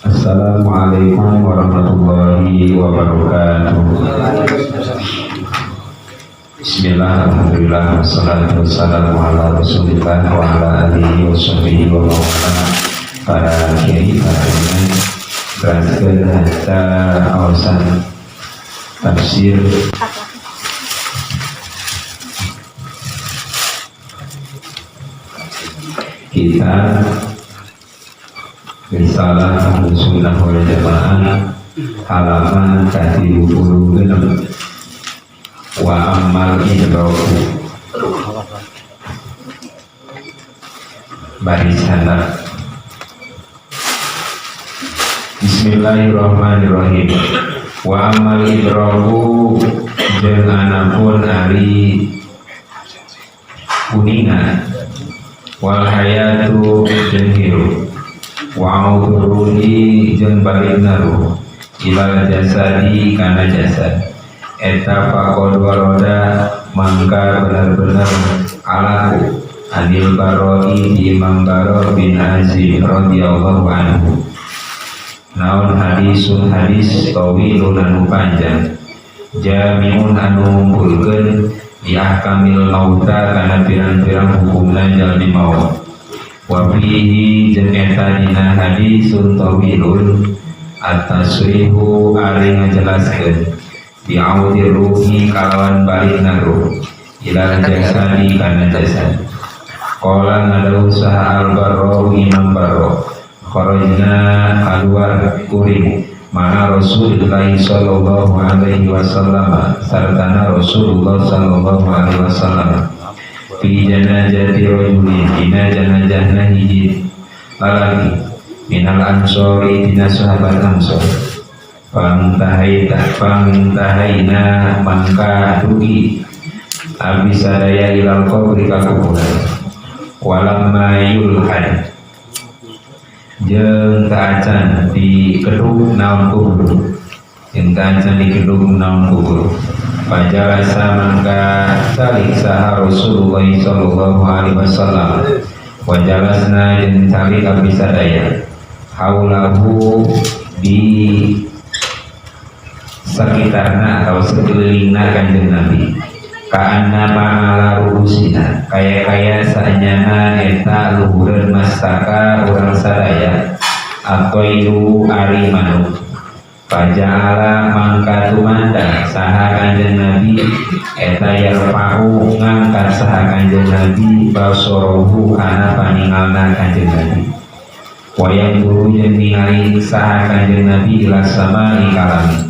Assalamualaikum warahmatullahi wabarakatuh. Bismillah, alhamdulillah, wassalatu wassalamu ala rasulillah wa ala alihi wa sahbihi wa man wala. Para kiai, para imam, teraskeun harta awasan tafsir kita Risalah Ahlus Sunnah wal Jamaah halaman 36. Wa ammal idraku baris handap. Bismillahirrahmanirrahim. Wa ammal idraku jeung anapun ari kuningan wal hayatu jeung hirup wa ruhi jeung balikna ruh ilal jasadi kana jasad eta faqad warada mangka benar-benar alaku anil Baroi Imam Baro bin Azib radhiyallahu anhu naon hadisun hadis tawilun anu panjang jami'un anu ngumpulkeun li ahkamil mauta kana pirang-pirang hukumna jalmi maut wa fihi jeung eta dina hadisun tawilun at-tasrihu ari ngajelaskeun bi'audir ruhi kalawan balikna ruh ilal jasadi kana jasad. Qala ngadawuh saha al-Barra Imam Barra kharajna kaluar kuring ma'a Rasulillah sallallahu alaihi wasallam sartana Rasulullah sallallahu alaihi wasallam fi janazati rajulin dina janazahna hiji lalaki minal ansori dina sahabat ansor pangtahaina mangka dugi abdi sadaya ilal qabri ka kuburan walamma yulhad jeung kaacan di keduk naon kubur jeung kaacan di keduk naon kubur pajalasa mangka calik saha Rasulullah sallallahu alaihi wasallam wajalasna jeung calik abdi sadaya haulahu di sekitarna atau sekelilingna Kanjeng Nabi kaanna ma'ala ruhusina kaya-kaya saenyana eta luhureun mastaka urang sadaya atoiru ari manuk paja'ala mangka tumandang saha Kanjeng Nabi eta yarfa'u ngangkat saha Kanjeng Nabi basarahu kana paningalna Kanjeng Nabi wayang guru jeung ningali saha Kanjeng Nabi ila sama'i ka langit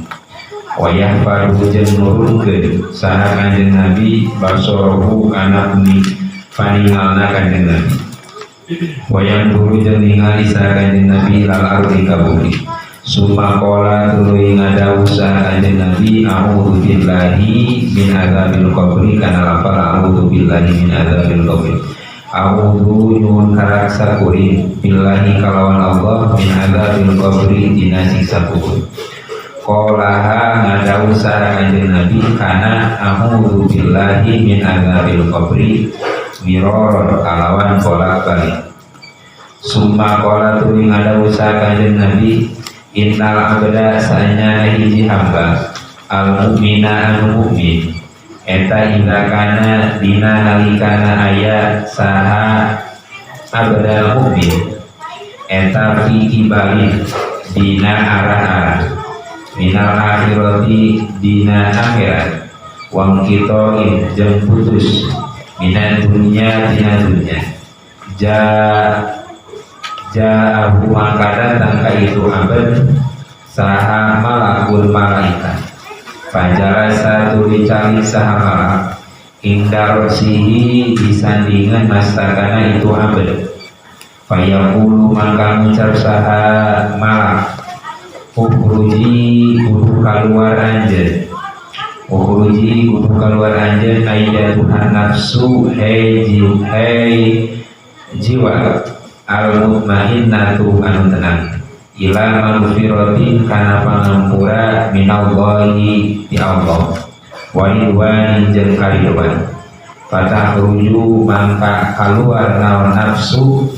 wayah faru jeung nurunkeun saha Kanjeng Nabi basarahu kana paningalna Kanjeng Nabi wayang guru jeung ningali saha Kanjeng Nabi lal ardi ka bumi summa qala tuluy ngadawuh saha Kanjeng Nabi a'udzu billahi min adzabil qabri kana lafal a'udzu billahi min adzabil qabri a'udzu nyuwun karaksa kuring billahi kalawan Allah min adzabil qabri dina siksa kubur. Qalaha ngadawuh saha Kanjeng Nabi kana a'udzu billahi min adzabil qabri miroron kalawan bolak-balik. Summa qala tuluy ngadawuh saha Kanjeng Nabi innal abda saenyana hiji hamba al mukmina anu mukmin eta idza kana dina nalikana aya saha abdal mukmin eta fi kibalin dina arah-arah minal akhirati dina akhirat wang kitoin jeung putus minan dunya dina dunya ja ja'ahu maka datang ka itu abad saha malakul malaikat pajalasa tuluy calik saha malak ingda rosihi disandingan mastakana itu abad fayaqulu maka ngucap saha malak ukhruji kudu kaluar anjeun ukhruji kudu kaluar anjeun ayyatuhan nafsu hei jiwa al mutmainnatu anu tenang ila magfiratin kana pangampura minallahi ti Allah wa ridwanin jeung karidwan fatahruju mangka kaluar naon nafsu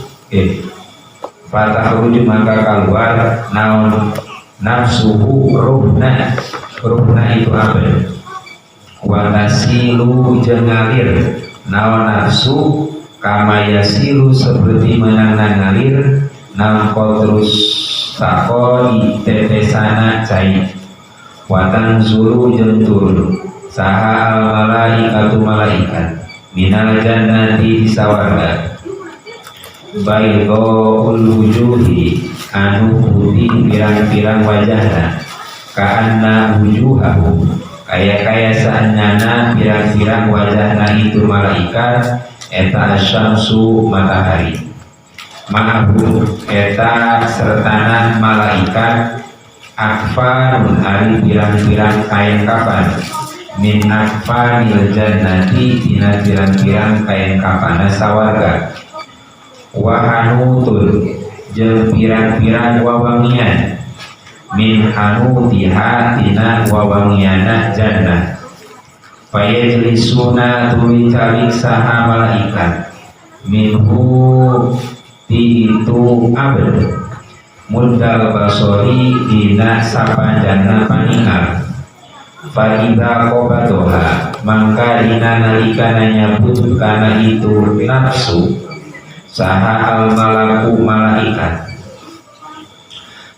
Fatakhruju maka keluar naon nafsuhu ruhna, ruhna itu abad. Wa tasilu jeung ngalir naon nafsu kama yasilu seperti menang ngalir naon qatrus saqoi tetesana cai. Wa tanzulu jeung turun saha al malaikatu malaikat minal jannati di sawarga baydhaul wujuhi anu putih pirang-pirang wajahna ka'anna wujuhahum kaya-kaya saenyana pirang-pirang wajahna itu malaikat eta asyamsu matahari. Ma'ahu eta sertana malaikat akfanun ari pirang-pirang kain kafan min akfanil jannati tina pirang-pirang kain kafana sawarga wa hanutun jeung pirang-pirang wawangian min hanutiha tina wawangiana jannah. Fayajlisuna tuluy calik saha malaikat minhu ti itu abad muddal basori dina sapanjangna paningal. Fa idza qabadaha mangka dina nalikana nyabut kana itu nafsu saha al malaku malaikat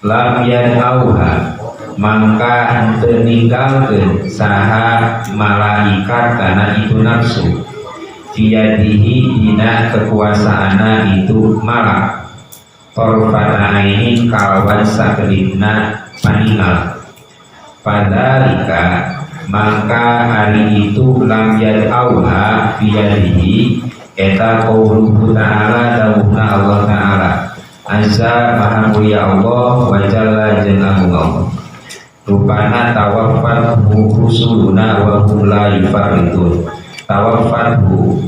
lam yadauha mangka henteu ninggalkeun saha malaikat kana itu nafsu fiyadihi dina kekuasaana itu malak tarfata ainin kalawan sakedipna paningal. Fadzalika mangka hari itu lam yadauha fiyadihi eta qauluhu ta'ala dawuhna Allah ta'ala azza maha mulia Allah wa jalla jeung agung Allah rupana tawaffathu rusuluna wa hum la yufarritun. Tawaffathu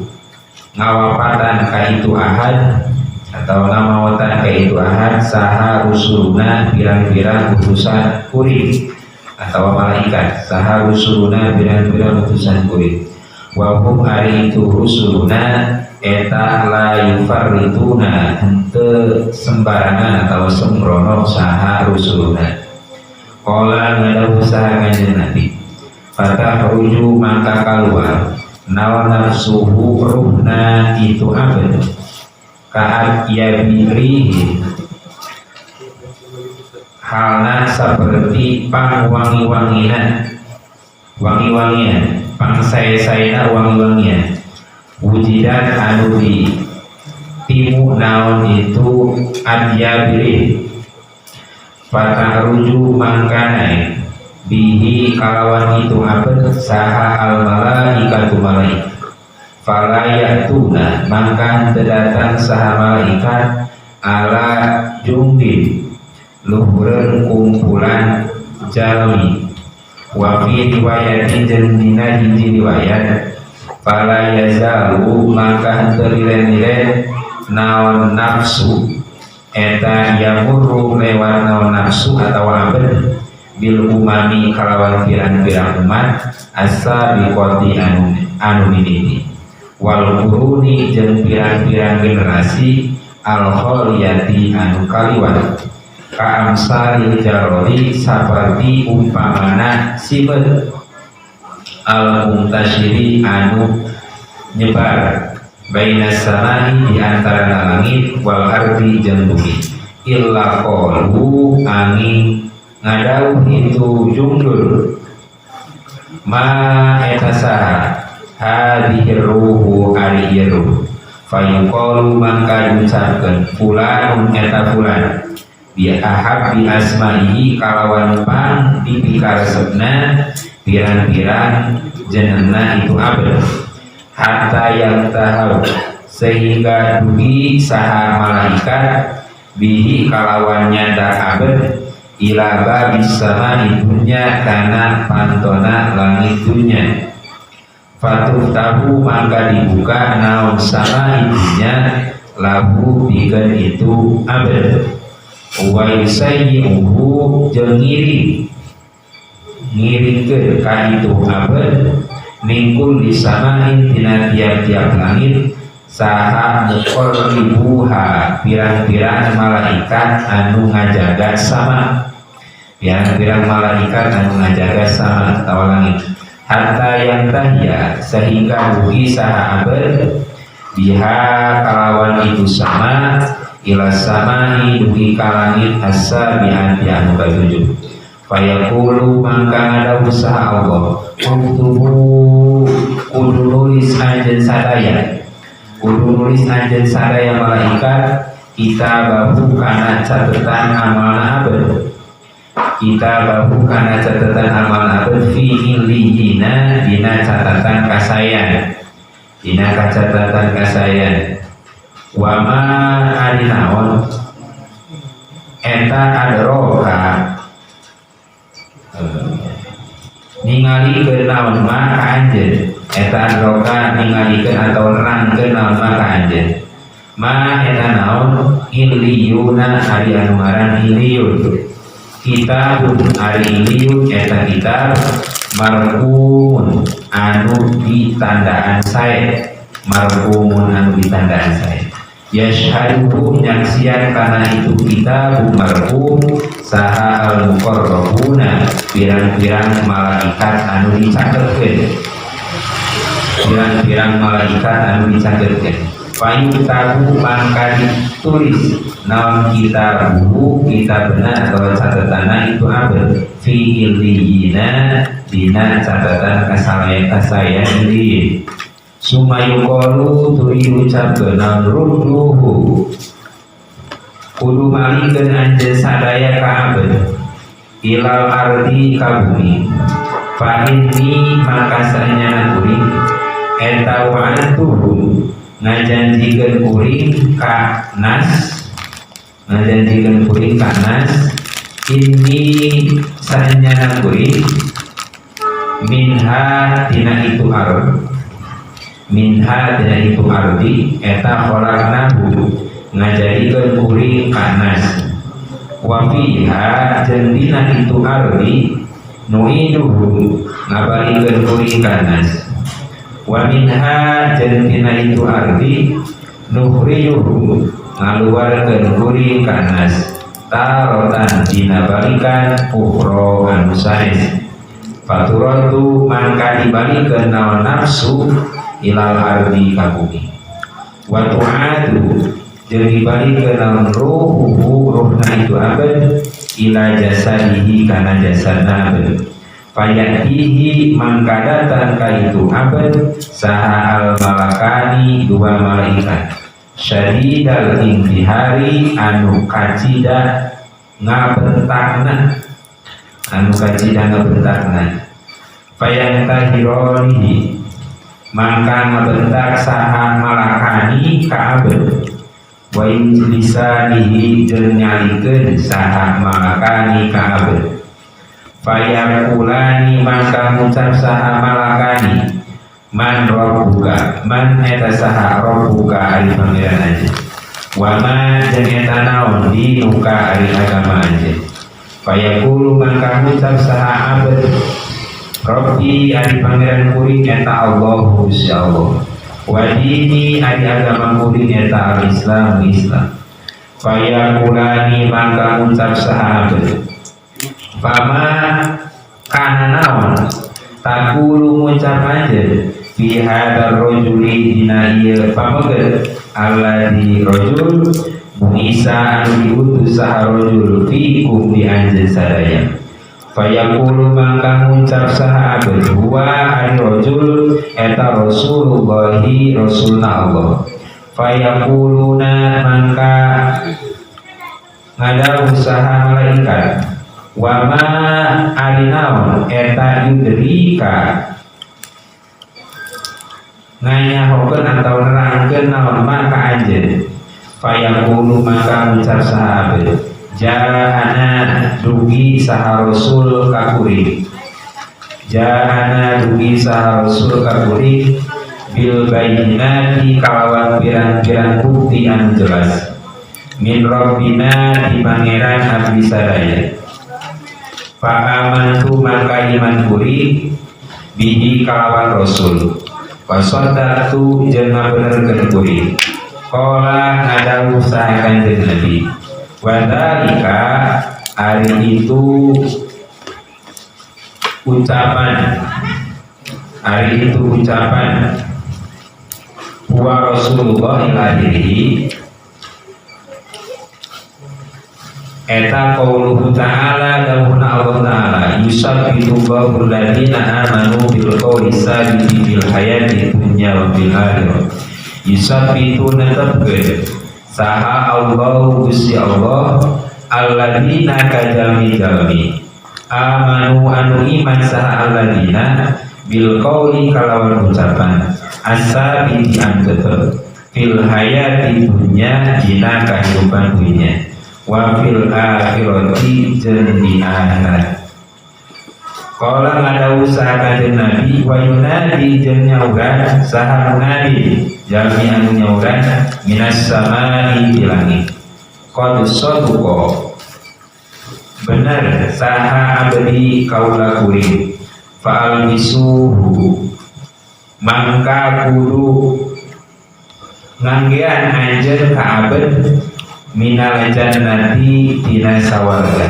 ngawafatan ka itu ahad atau ngamawatan ka itu ahad saha rusuluna pirang-pirang utusan kuring atau malaikat saha rusuluna pirang-pirang utusan kuring wa hum ari itu rusuluna eta la yufarrituna henteu sembarangan atau sembrono saha rusuluna. Qala ngadawuh saha Kanjeng Nabi fatakhruju maka kaluar naon nafsuhu ruhna itu abad ka'at yabirihi halna seperti pangwangi-wanginan wangi-wangian pangsae-saena wangi-wangian wujidan anu di timu naon itu adyabirin. Fata'ruju mangka naek bihi kalawan itu abad saha al malaikatu malaikat fala ya'tuna mangka henteu datang saha malaikat ala jundin luhureun kumpulan jalmi. Wa fi riwayatin jeung dina hiji riwayat fala yazalu mangka henteu liren-liren naon nafsu eta yamurru lewat naon nafsu atawa abad bil umami kalawan pirang-pirang umat as-sabiqati anu mimiti wal quruni jeung pirang-pirang generasi al khaliyati anu kaliwat ka amsalil jarodi saperti umpamana sibeut al muntasyiri anu nyebar baina samai di antara langit wal ardi jeung bumi illa qalu angin ngadauh itu jumlul ma eta saha hadhihi ruhu ari ieu ruh fayuqalu mangka diucapkeun fulanun eta fulan bi ahabbi asma'ihi kalawan pang dipikaresepna pirang-pirang jenengna itu abad hatta yang tahu sehingga dugi saha malaikat bihi kalawan nyanda abad ila babis samai dunya kana pantona langit dunya fatuftahu mangka dibuka naon sama dunya lahu pikeun itu abad wa yusayyi'uhu jeung ngiring ngiringkeun ka itu abad mingkul disamain tina tiap-tiap langit Saha muqarribuha pirang-pirang malaikat anu ngajaga sama, pirang-pirang malaikat anu ngajaga sama atawa langit, hatta yantahia sehingga dugi saha abad biha kalawan itu sama ila samai dugi ka langit as-sabi'ati anu katujuh. Fayaqulu mangka ngadawuh saha Allah, uktubu kudu nulis anjeun sadaya, kudu nulis anjeun sadaya malaikat, kitabahu kana catatan amalna abad, kitabahu kana catatan amalna abad, fi illiyina dina catatan kasayan, dina kacatatan kasayan. Wa ma ari naon eta adroka ningalikeun naon ma ka anjeun, eta adroka ningalikeun atau nerangkeun naon ma ka anjeun, ma eta naon illiyuna ari anu ngaran illiyun, kitabun ari illiyun eta kitab marqumun anu ditandaan sae, marqumun anu ditandaan sae, yashhaduhu nyaksian kana itu kitab marqum saha al muqarrabuna pirang-pirang malaikat anu dicatetkeun, pirang-pirang malaikat anu dicatetkeun. Fayuktabu mangka ditulis naon kitabuhu kitabna atau catatanna itu abad fi illiyina dina catatan kasalayan kasayan illiyin. Summa yuqalu tuluy ucapkeun naon rudduhu kudu malikeun anjeun sadaya ka abad ilal ardi ka bumi, fa inni maka saenyana kuring eta wa'antuhum ngajanjikeun kuring ka nas, ngajanjikeun kuring ka nas, ini saenyana kuring minha tina itu ard, minha tina itu ardi eta khalaqnahu ngajadikeun kuring ka nas, wa fiha jeung dina itu ardi nu'iduhu ngabalikeun kuring ka nas, wa minha jeung tina itu ardi nukhrijuhu ngaluarkeun kuring ka nas tarotan dina balikan ukhra anu sanes. Faturaddu mangka dibalikeun naon nafsu ilal ardi ka bumi, wa tu'adu jeung dibalikeun naon ruhuhu ruhna itu abad ila jasadihi kana jasadna abad. Fayatihi mangka datang ka itu abad saha al malakani dua malaikat syadidal intihari anu kacida ngabentakna, anu kacida ngabentakna. Fayantahironihi mangka ngabentak saha malakani ka abad, wa yujlisanihi jeung nyalikeun saha malakani ka abad. Fayakulani mangka ngucap saha malakani, man rabbuka, man eta saha rabbuka ari pangeran anjeun, wa ma jeung eta naon dinuka ari agama anjeun. Fayaqulu mangka ngucap saha abad, Rabbi ari pangeran kuring eta Allah Gusti Allah, wa dini ari agama kuring eta al-Islam Islam. Fayakulani mangka ngucap saha abad, fama kana naon takulu ngucap anjeun fi hadzal rajuli dina ieu pameget alladzi rajul buisa anu diutus saha rajul fikum di anjeun sadaya. Fayaqulu mangka ngucap saha abad, huwa ari rajul eta Rasulullahi rasulna Allah. Fayaquluna mangka ngadawuh saha malaikat, wa ma ari naon eta yudrika nganyahokeun atau nerangkeun naon ma ka anjeun. Fayaqulu maka ngucap saha abad, ja'ana dugi saha rasul ka kuring, ja'ana dugi saha rasul ka kuring bil bayyinati kalawan pirang-pirang bukti anu jelas min rabbina di pangeran abdi sadaya. Fa amantu maka iman kuring bihi kalawan rasul. Wa saddaqtu jeung ngabenerkeun kuring. Qala ngadawuh saha Kanjeng Nabi, wa dzalika ari itu ucapan, ari itu ucapan huwa Rasulullah ila akhirih eta qauluhu ta'ala dawuhna Allah ta'ala yusabbitu Allahu alladziina amanu bil qawli sabiti fil hayati dunya wa fil akhirah. Yusabbitu netepkeun saha Allahu Gusti Allah alladzina kajalmi-jalmi amanu anu iman saha alladzina bil qawli kalawan ucapan asabiti an tetep fil hayati dunya dina kahirupan dunya wa fil akhirati jeung di akhirat. Qala ngadawuh saha Kanjeng Nabi wa yunadi jeung nyauran saha munadi jalmi anu nyauran minas samai di langit. Qad sadaqa bener saha abdi kaula kuring fa'al bisuhu mangka kudu nganggean anjeun ka abed minal jannati tina sawarga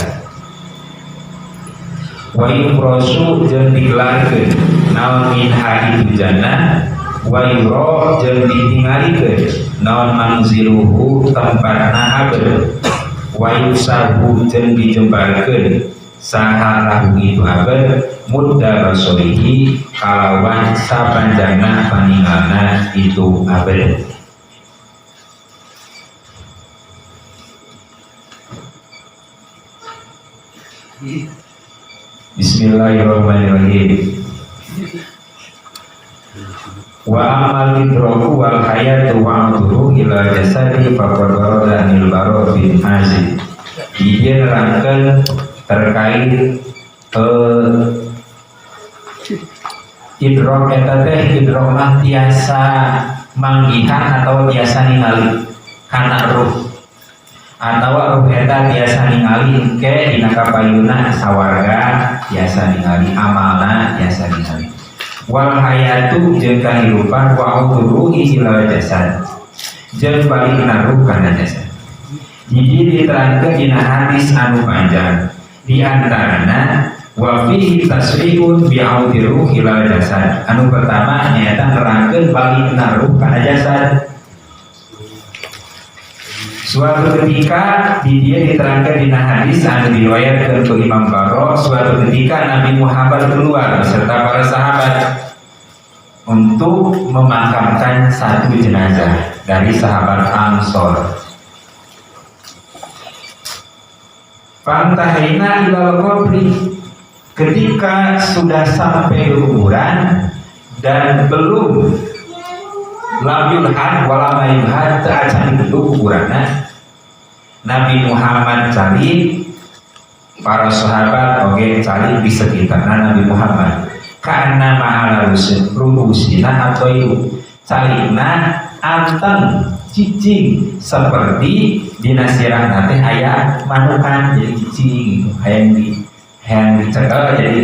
wa yufrasu jeung digelarkeun naon minha itu jannah wa yura jeung ditingalikeun naon manziluhu tempatna abed wa yusahu jeung dijembarkeun saha lahu itu abed mudda basorihi kalawan sapanjangna paningalna itu abed. Bismillahirrahmanirrahim. Wa amal idraku wal hayatu wa uduru ila jasadi faqad warada anil Bara bin Azib. Dia nerangkeun terkait idrok eta teh idrok mah tiasa manggihan atau tiasa ningali kana ruh atau ruh eta tiasa ningali engke dina kapayuna sawarga tiasa ningali amalna tiasa ningali wal hayatu jeung kahirupan wa uduru ila jasad jeung balikna ruh kana jasad. Jadi diterangkeun dina hadis anu panjang di antarana wa fihi tasrihun bi'audi ruh ila jasad. Anu pertama nyaeta nerangkeun balikna ruh kana jasad. Suatu ketika di dia diterangkan dina hadis anu diriwayatkeun ku Imam Barro, suatu ketika Nabi Muhammad keluar beserta para sahabat untuk memakamkan satu jenazah dari sahabat Ansor. Fantahina ilal qabri, ketika sudah sampai ke kuburan dan belum lam yulhad wala mayuhad teu acan dibentuk kuburanna, Nabi Muhammad cari para sahabat oge cari di sekitarna Nabi Muhammad karena ma'ala ru'usina atau calina anteng cicing seperti dina sirahna teh aya manukan jadi cicing gitu, hayang di hayang dicekel jadi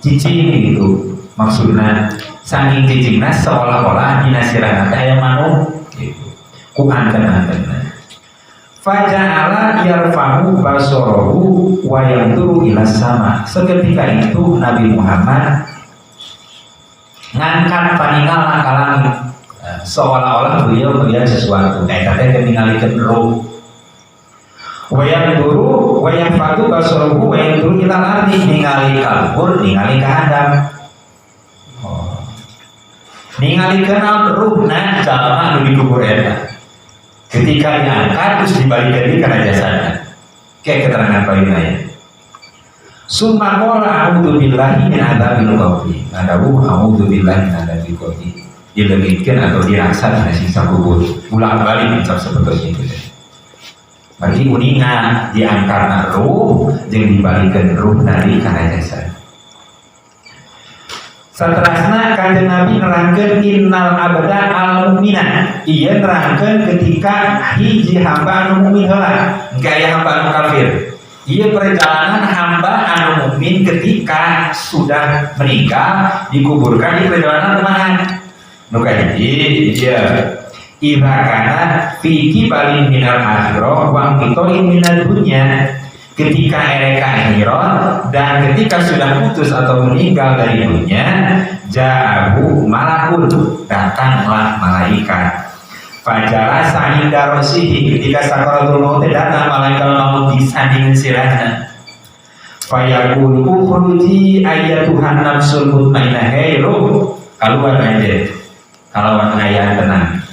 cicing gitu. Maksudna saking cicingna seolah-olah dina sirahna teh aya manuk gitu ku anten-antenna. Faja'ala yarfa'u basarahu wa yanzuru ila sama. Seketika itu Nabi Muhammad ngangkat paningal ka langit seolah-olah beliau melihat sesuatu. Eta teh ketingalikeun ruh. Wa yanzuru wa yanfadu basarahu wa yanzuru ila ardi, ningali ka luhur, ningali ka handap. Oh. Ningali kana ruhna jalma anu dikubur eta. Ketika diangkat terus dibalikan deui kana jasadna. Kayak keterangan payuna ya. Summa qala a'udzu billahi min adzabil qabri. Ngadawu a'udzu billahi min adzabil qabri. Dileungitkeun atau diraksa dina siksa kubur. Bolak-balik ucap seperti itu. Berarti uninga diangkat ruh jeung dibalikeun ruh nadi kana jasad. Saterasna Kanjeng Nabi nerangkeun innal abda al mu'mina. Ieu nerangkeun ketika hiji hamba anu mukmin heula, engke aya hamba anu kafir. Ieu perjalanan hamba anu mukmin ketika sudah meninggal dikuburkan di perjalanan kumaha? Nu kahiji ieu, idza kana fi qibalin minal akhirah wa inqita'in minad dunya, ketika erek ka akhirat dan ketika sudah putus atau meninggal dari dunia, ja'ahu malakun, datanglah malaikat, fajalasa inda rosihi, ketika sakaratul maut datang malaikat maut disandingin sirahna, fayaqulu ukhruji ayyatuhan nafsul mutmainnah, hei ruh, keluar aja kalawan aya tenang,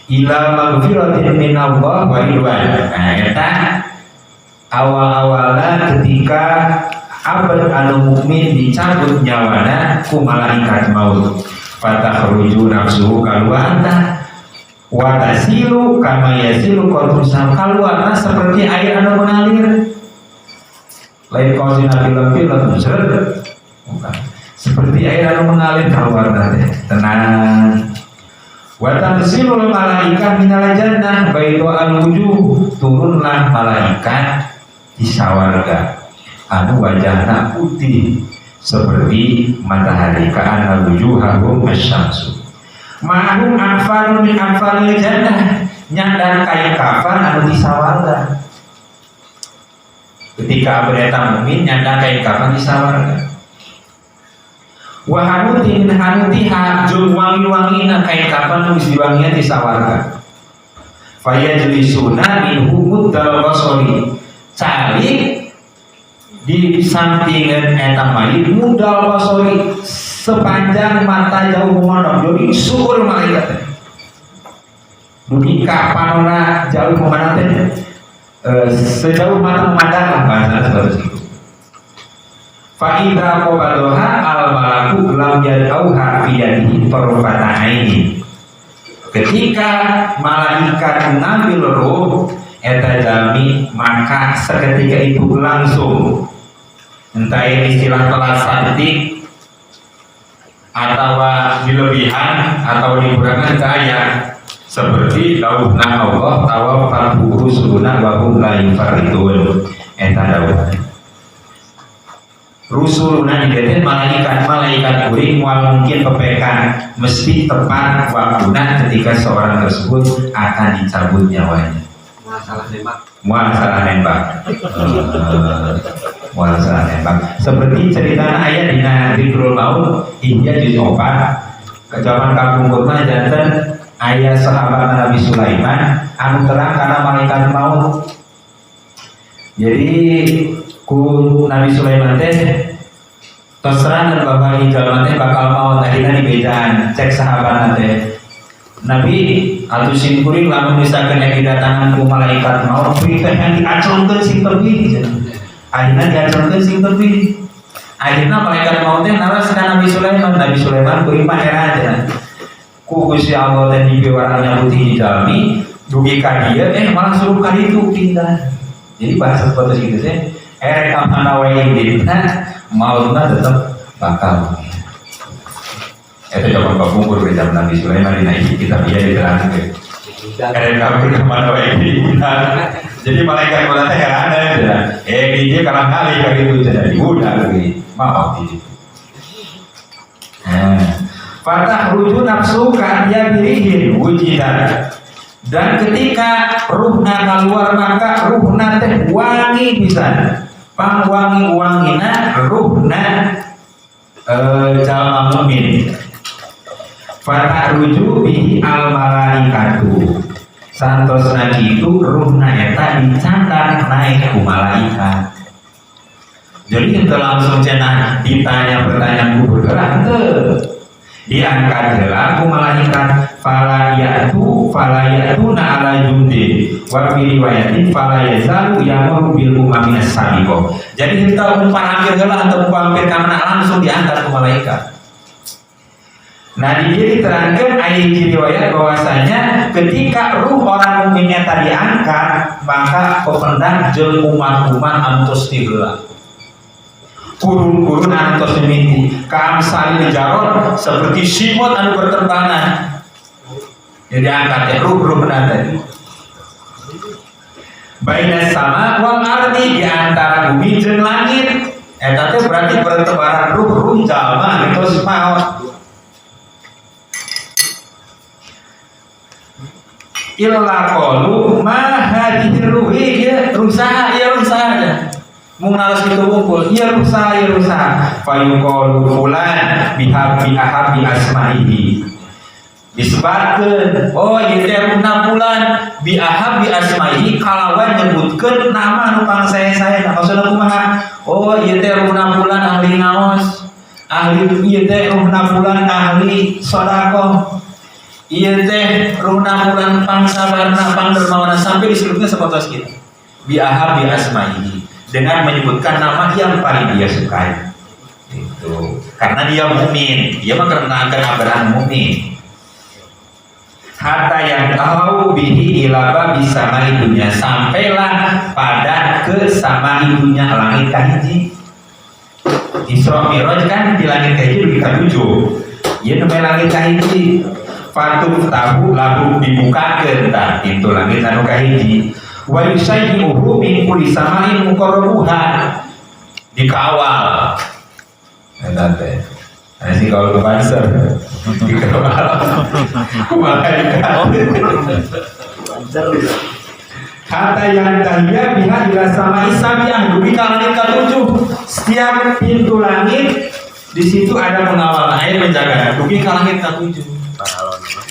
ila magfiratin minallah wa ridwan. Nah, eta awal-awalnya ketika abad anu mukmin dicabut nyawana ku malaikat maut, fatakhruju nafsuhu, kaluar wa tasilu kama yasilu qatrusan, kaluarna seperti air anu mengalir, lain kau dina film-film seret, bukan, seperti air anu mengalir keluar teh tenang. Wa tanzilul malaikah minal jannah baydha'al wujuh, turunlah malaikat di sawarga anu wajahna putih seperti matahari, ka'anna wujuhahum asyamsu, ma'ahum akfanun min akfanil jannah, nyandak kain kafan anu di sawarga. Ketika bereta mukmin nyandak kain kafan di sawarga, wa hanutin min hanutiha, jeung wangi-wangina kain kafan nu geus diwangian di sawarga, fayajlisuna minhu muddal basari, calik di sampingan eta mayit, muddal basari, sepanjang mata jauh memandang. Jadi syukur malaikat teh dugi ka panona jauh memandang teh, sejauh mata memandang lah, bahasa seperti itu. Fa idza qabadaha al malaku lam yadauha fi yadihi tarfata aini, ketika malaikat mengambil roh eta jalmi, maka seketika itu langsung, entah ini istilah telat sadetik atau dilebihan atau dikurangan, saya seperti dawuhna Allah tawaffat rusuluna wa hum la yufarritun. Eta dawuh rusuluna di dieu malaikat, malaikat kuring moal mungkin pepekan, mesti tepat waktuna ketika seorang tersebut akan dicabut nyawanya. Salah nembak. Moal salah nembak. Moal salah nembak. Seperti cerita aya dina Dzikrul Maut Ihya juz 4, kejaman kapungkur mah janten aya sahabat Nabi Sulaiman anu terang karena malaikat maut. Jadi ku Nabi Sulaiman teh tos terang bahwa jalma teh bakal maut, akhirnya dibejaan. Cek sahabat teh, "Nabi, atuh sim kuring lamun misalkan yang didatangan ku malaikat maut, kuring teh yang diacungkeun sing tebih." Akhirnya diacungkeun sing tebih. Akhirnya malaikat maut teh naros ka Nabi Sulaiman, "Nabi Sulaiman, kuring mah heran cenah. Ku Gusti Allah teh dipiwarang nyabut jalmi dugi ka dieu, malah suruh ka ditu pindah." Jadi bahasa seperti itu sih, erek ka mana wae inditna mautna tetep bakal. Itu zaman kapungkur di zaman Nabi Sulaiman, dina kitab ieu diterangkeun. Erek kabur ke mana wae. Jadi malaikat maut teh heran aja. Dia kalang kali kali itu jadi udah lagi mau di situ. Nah, fatakhruju nafsu ka'atyabirihin wujidat. Dan ketika ruhna keluar, maka ruhna teh wangi pisan. Pangwangi-wangina ruhna jalma mukmin. Fata'ruju bihi al malaikatu. Santosna kitu ruhna eta dicandak naik ku malaikat. Jadi itu langsung cenah ditanya pertanyaan kubur heula henteu. Diangkat heula ku malaikat, fala ya'tu fala ya'tuna ala jundin wa fi riwayatin fala yazalu yamuru bil umami as-sabiqah. Jadi henteu umpar hampir heula, henteu umpar hampir ka mana, langsung diangkat ku malaikat. Nah, di dia diterangkan ayat riwayat bahwasanya ketika ruh orang mukminnya tadi angkat, maka pependak jeung umat-umat anu tos tiheula. Kurun-kurun anu tos mimiti ka'amsalil jarod, seperti simot anu berterbangan. Jadi angkat ya ruh-ruh tadi. Baina sama wal ardi, di antara bumi jeung langit. Eta teh berarti bertebaran ruh-ruh jalma anu tos maot. Illa qalu ma hadhihi ruhi, ya ruh saha, ya ruh saha aja. Mung naros kitu wungkul, ya ruh saha, ya ruh saha. Fayuqalu fulan biha bi ahabbi asma'ihi. Disebutkeun, oh ieu teh ruhna fulan bi ahabbi asma'ihi kalawan nyebutkeun nama anu pangsae-sae. Maksudna kumaha? Oh ieu teh ruhna fulan ahli ngaos. Ahli ieu teh ruhna fulan ahli sedekah. Ieu teh ruhna fulan pangsabarna, pangdermawana, sampai disebutnya seperti kita. Bi ahabbi asma'ihi, dengan menyebutkan nama yang paling dia sukai. Itu. Karena dia mukmin, dia mah karena akan mukmin. Hatta yuntaha bihi ila babis sama'i dunya, sampailah pada ke sama ibunya langit kahiji. Isra Mi'raj kan di langit kahiji dugi ka tujuh. Ieu namanya langit kahiji. Fatuftahu lahu, dibukakeun tah pintu langit anu kahiji. Wa yusayyi'uhu min kulli sama'in muqarrabuha, dikawal eta teh. Nah, sih kalau ke Banser dikawal ku malaikat. Hatta yantahiya biha ila sama'i sabi'ah, dugi ka langit katujuh. Setiap pintu langit di situ ada pengawal air menjaga dugi ka langit katujuh.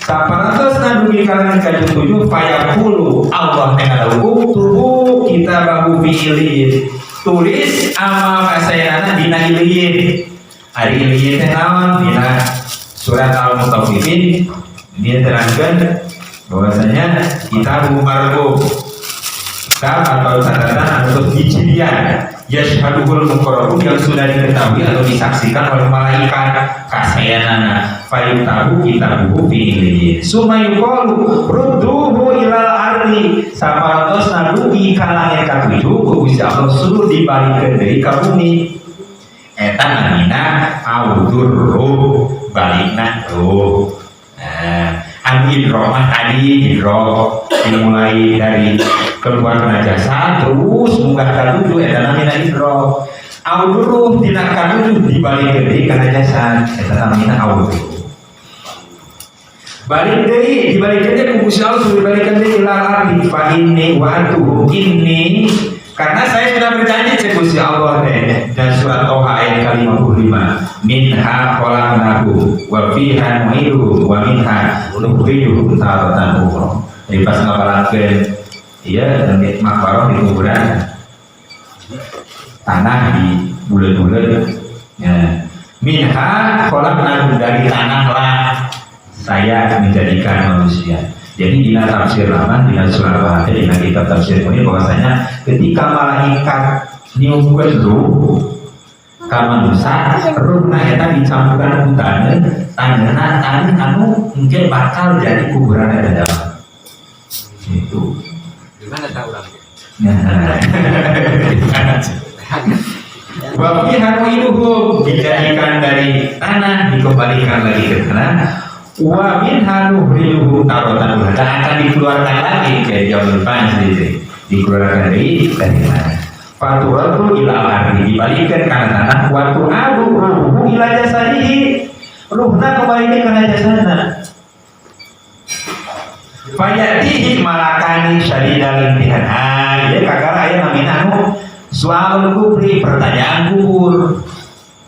Saparantosna dugi ka langit katujuh, fayaqulu Allah teh uktubu kitabahu fi iliyin, tulis amal kasayanana dina iliyin. Ari iliyin teh naon? Dina surat Al-Mutaffifin dia terangkan bahwasanya kitab marqum, kitab atau catatan atau hijrian yashhaduhul muqarrabun, yang sudah diketahui atau disaksikan oleh malaikat kasayanana. Fayuktabu kitabuhu fi iliyin, summa yuqalu rudduhu ilal ardi. Saparantosna dugi ka langit katujuh, ku Gusti Allah suruh dibalikeun deui ka bumi. Eta namina audur ruh, balikna ruh. Nah, anu idro mah tadi idro dimulai dari keluar najasa terus munggah ka tujuh, eta namina idro. Audur ruh tina katujuh dibalikeun deui kana jasad, eta namina audur. Balik deui, dibalikeun deui ku Gusti Allah, suruh dibalikeun deui ilal ardi. Fa inni wa'adtuhum inni, karena saya sudah berjanji, cek Gusti Allah teh dan surat Toha ayat ke-55, minha khalaqnakum wa fiha nu'idukum wa minha nukhrijukum taratan ukhra. Jadi pas ngapalkeun iya nanti makbarah di kuburan tanah di bulan-bulan ya. Minha khalaqnakum, dari tanah lah saya menjadikan manusia. Jadi dina tafsir lama, dina surat Al-Fatihah, dina kitab tafsir ini bahwasanya ketika malaikat niupkeun ruh ka manusia, ruhna eta dicampuran ku taneuh, taneuhna taneuh anu mungkin bakal jadi kuburan eta dalam. Itu. Gimana tahu orang? Nah. Wa fiha nu'iduhum, dijadikan dari tanah dikembalikan lagi ke tanah. Wa minha nukhrijuhum taratan ukhra, dan akan dikeluarkan lagi kayak jauh depan sendiri, dikeluarkan dari tanah. Faturadu ila ardi, dibalikan ke tanah. Wa tu'adu ruhu ila jasadihi, ruhna kembali ke jasadna. Fayatihi malakani syadidal imtihan. Ah, ieu kakara aya namina anu soal kubri, pertanyaan kubur.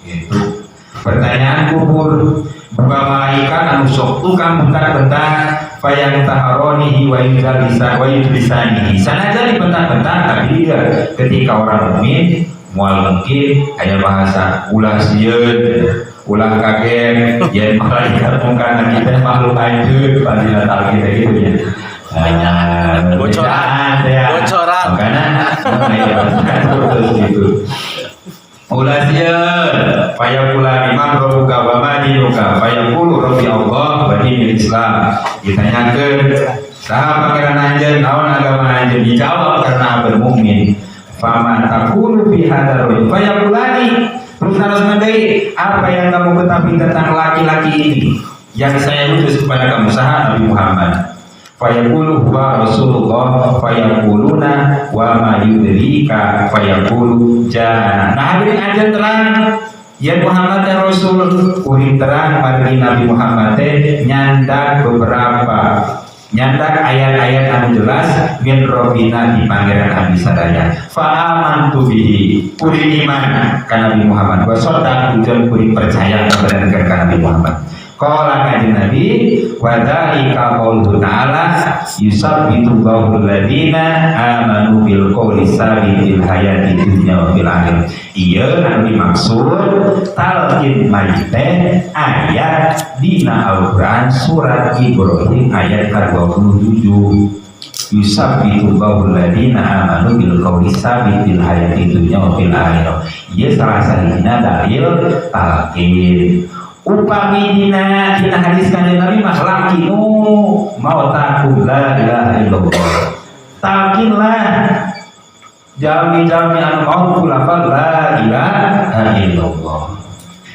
Itu. Pertanyaan kubur. Dua malaikat anu sok tukang bentak-bentak, fayantaharonihi wa yudalisa wa yudlisanihi. Sanajan dibentak-bentak, tapi dia ketika orang mukmin moal mungkin aya bahasa ulah sieun, ulah kaget, yen malaikat mungkar kita makhluk anjeun pada kita gitu ya. Nah, Bocoran. Ya. Bocoran. Makanya ya, terus gitu. Ulah sieun, fayaqulani man rabbuka wa ma dinuka, fayaqulu rabbi Allah wa dinil Islam. Ditanyakeun saha pangeran anjeun, naon agama anjeun, dijawab karena bermukmin. Fama taqulu fi hadzal rajul, fayaqulani, terus harus deui, apa yang kamu ketahui tentang laki-laki ini yang saya utus kepada kamu, saha Nabi Muhammad? Fayaqulu huwa Rasulullah, fayaquluna wa ma yudrika, fayaqulu jana. Nah, hadirin, aja terang ya Muhammad teh Rasul, kuring terang margi Nabi Muhammad teh nyandak beberapa Nyandak ayat-ayat anu jelas min robbina di pangeran abdi sadaya. Fa amantu bihi, kuring iman ka Nabi Muhammad. Wa saddaqtu, jeung kuring percaya kepada ka Nabi Muhammad. Qala kanjeng Nabi, wa dzalika qauluhu ta'ala yusabbitu Allahu alladziina amanu bil qawli sabit fil hayati dunya wa fil akhirah. Ieu anu dimaksud talqin mayit teh ayat dina Al-Qur'an surat Ibrahim ayat ke-27, yusabbitu Allahu alladziina amanu bil qawli sabit fil hayati dunya wa fil akhirah. Ieu salah sahijina dalil talqin. Upami dina dina hadis kanjeng Nabi mah, laqinu mautakum la ilaha illallah, talqinlah jalmi-jalmi anu maut ku lafal la ilaha illallah.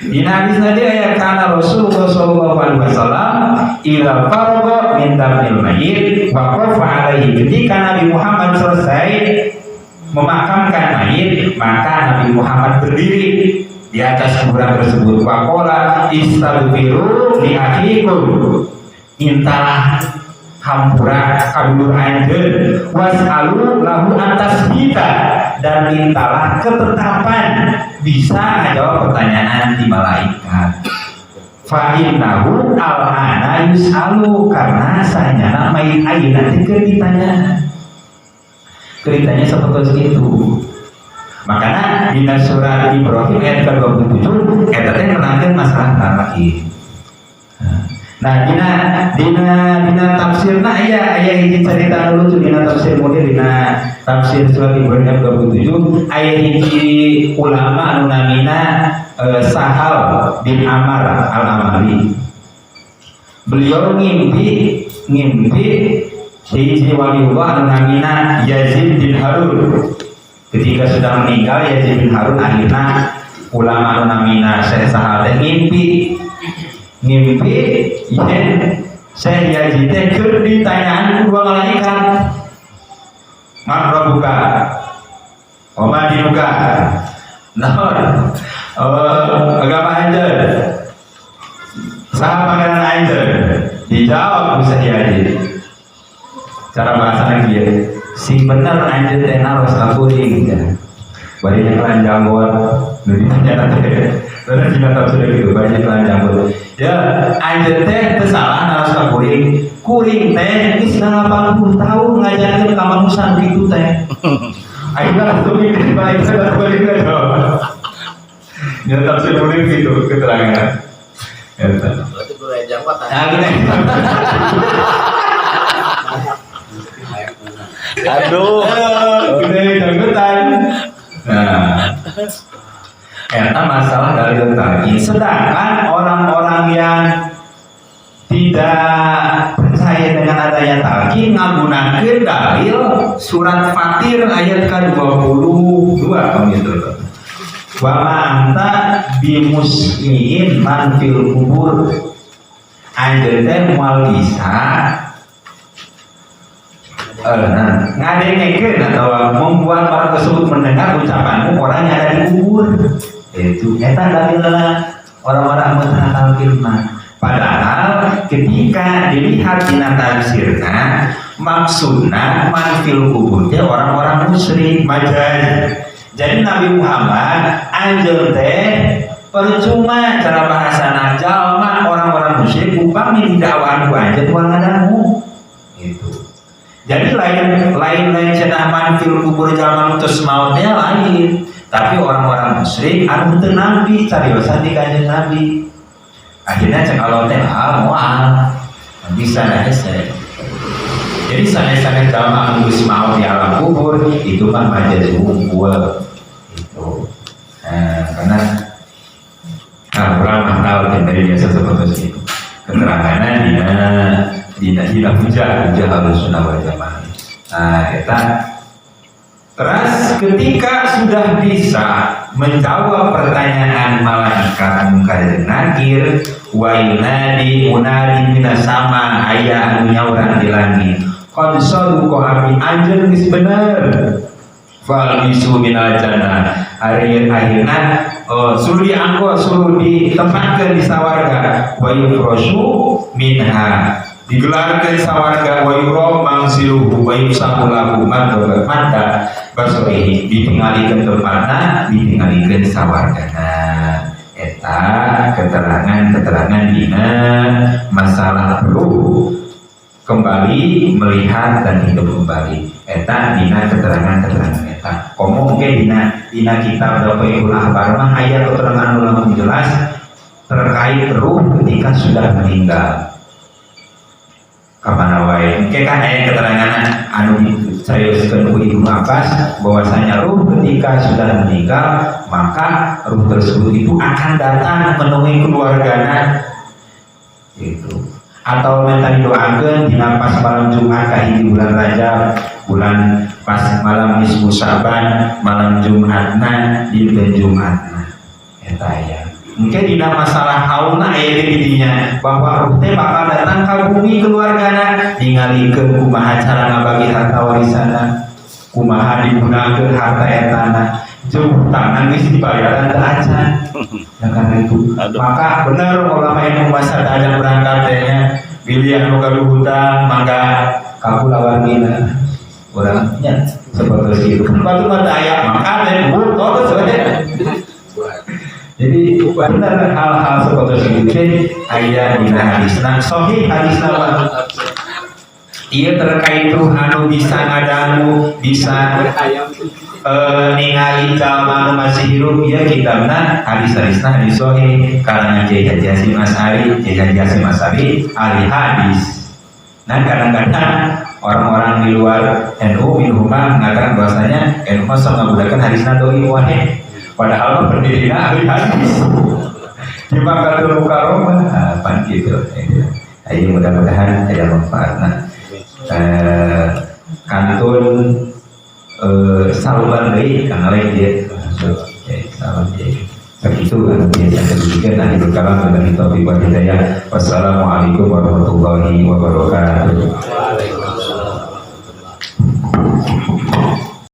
Dina hadis tadi aya, kana Rasulullah sallallahu alaihi wasallam idza faragha min dafnil mayyit waqafa alaihi. Ketika Nabi Muhammad selesai memakamkan mayit, maka Nabi Muhammad berdiri di atas kuburan tersebut. Waqala istaghfiru li akhikum, mintalah hampura ka dulur anjeun, was'alu lahu at-tasbita, dan mintalah ketetapan bisa menjawab pertanyaan di malaikat, fa innahu al-ana yus'alu, karena sanyana mayit ayeuna teh keur ditanya. Ceritanya seperti itu. Makanya di surat Ibrahim ayat ke-27 eta teh nerangkeun masalah talqin. Nah, dina dina dina tafsirna aya aya hiji cerita lucu dina tafsir Munir, dina tafsir surat Ibrahim ayat 27, aya hiji ulama anu namina Sahal bin Amar al-Amali. Beliau ngimpi ngimpi hiji waliullah anu namina Yazid bin Harun. Ketika sudah meninggal Yazid bin Harun, akhirnya ulama anu namina Syekh Sahal teh ngimpi ngimpi yen Syekh Yazid teh keur ditanyaan ku dua malaikat, man rabbuka wa ma dinuka, naon agama anjeun, saha pangeran anjeun. Dijawab ku Syekh Yazid, cara bahasana kieu, sing bener anjeun teh naros ka kuring ya. Bari nyekelan janggot nu ditanya teh. Terus dina tafsir gitu, bari nyekelan janggot. Ya, anjeun teh teu salah naros ka kuring. Kuring teh geus 80 tahun ngajarkeun ka manusia kitu teh. Ayeuna langsung mikir baik saya balik jawab. Ya, tafsir kuring gitu keterangan. Ya, Berarti gue janggot. Nah, gini. Aduh. Gede janggotan. Nah, eta masalah dalil talqin. Sedangkan orang-orang yang tidak percaya dengan adanya talqin ngagunakeun dalil surat Fatir ayat ke-22 gitu. Wa ma anta bimusmi'in man fil kubur. Anjeun teh moal bisa nah, ngadengekeun atau membuat orang tersebut mendengar ucapanmu, orang yang ada di kubur. Itu eta dalilna orang-orang talqin mah. Padahal ketika dilihat dina tafsirna, maksudna man fil kubur teh orang-orang musyrik, majaz. Jadi Nabi Muhammad anjeun teh percuma, cara bahasana, jalma orang-orang musyrik upami didakwaan ku anjeun moal ngadangu gitu. Jadi lain lain lain cenah man fil kubur jalma nu tos mautnya lain, tapi orang-orang musyrik anu teu nampi cariosan di kanjeng Nabi. Akhirnya cek Allah teh, ah, moal bisa nah hese. Jadi sanes-sanes jalma anu geus maut di alam kubur itu mah majaz wungkul itu. Nah, karena nah, urang mah tahu kan dari biasa seperti itu. Keterangannya dina dina dina hujah hujah harus sunnah wal jamaah. Nah, kita terus ketika sudah bisa menjawab pertanyaan malaikat mungkar dan nakir, wa yunadi munadi minas sama, aya anu nyauran di langit, qad sadaqa abdi, anjeun geus bener, falbisu minal jannah. Hari akhirna, oh, suruh diangkut, suruh ditempatkan di sawarga, wa yufrashu minha. Digelarkeun sawarga, wa yura manziluhu wa yufsahu lahu madda basarihi, ditingalikeun tempatna, ditingalikeun sawargana. Eta keterangan-keterangan dina masalah ruh kembali melihat dan hidup kembali. Eta dina keterangan-keterangan eta. Komo mungkin dina dina kitab Daqaiqul Akhbar mah aya keterangan nu langkung jelas terkait ruh ketika sudah meninggal kamana wae. Engke kan aya keterangan anu disarioskeun ku Ibnu Abbas bahwasanya ruh ketika sudah meninggal, maka ruh tersebut itu akan datang menemui keluargana itu atau minta didoakeun dina pas malam Jumat kahiji bulan Rajab, bulan pas malam nisfu Syaban, malam Jumatna, dinten Jumatna eta aya. Mungkin dina masalah haulna aya di dinya bahwa ruh teh bakal datang ka bumi keluargana, ningalikeun kumaha cara ngabagi harta warisanna, kumaha digunakeun harta etana, jeung hutangna geus dibayaran teu acan. Nah, karena itu Aduh. Maka benar ulama yang masa ajang berangkat teh nya, bilih anu gaduh hutang mangga ka kulawargina urangnya, seperti itu kan. Batu mata aya maka teh butuh sebenarnya. Jadi benar hal-hal seperti itu teh aya dina hadisna sahih, hadisna mah. Ieu terkait ruh anu bisa ngadangu, bisa ningali jalma anu masih hirup. Ieu kitabna, hadis-hadisna hadis sahih karangan Kiai Haji Hasyim Asy'ari. Kiai Haji Hasyim Asy'ari ahli hadis. Nah, kadang-kadang orang-orang di luar NU minhuma mengatakan bahwasanya NU mah sok ngagunakeun hadisna doi wae, padahal mah pendirina ahli hadis di Makkatul Mukarramah. Nah, pan gitu. Ayo, mudah-mudahan ada manfaatna. Kantun saluran deui kang lain dia. Salam dia. Begitu kan biasa demikian. Akhirul kalam, billahi taufiq wal hidayah. Wassalamualaikum warahmatullahi wabarakatuh. Waalaikumsalam.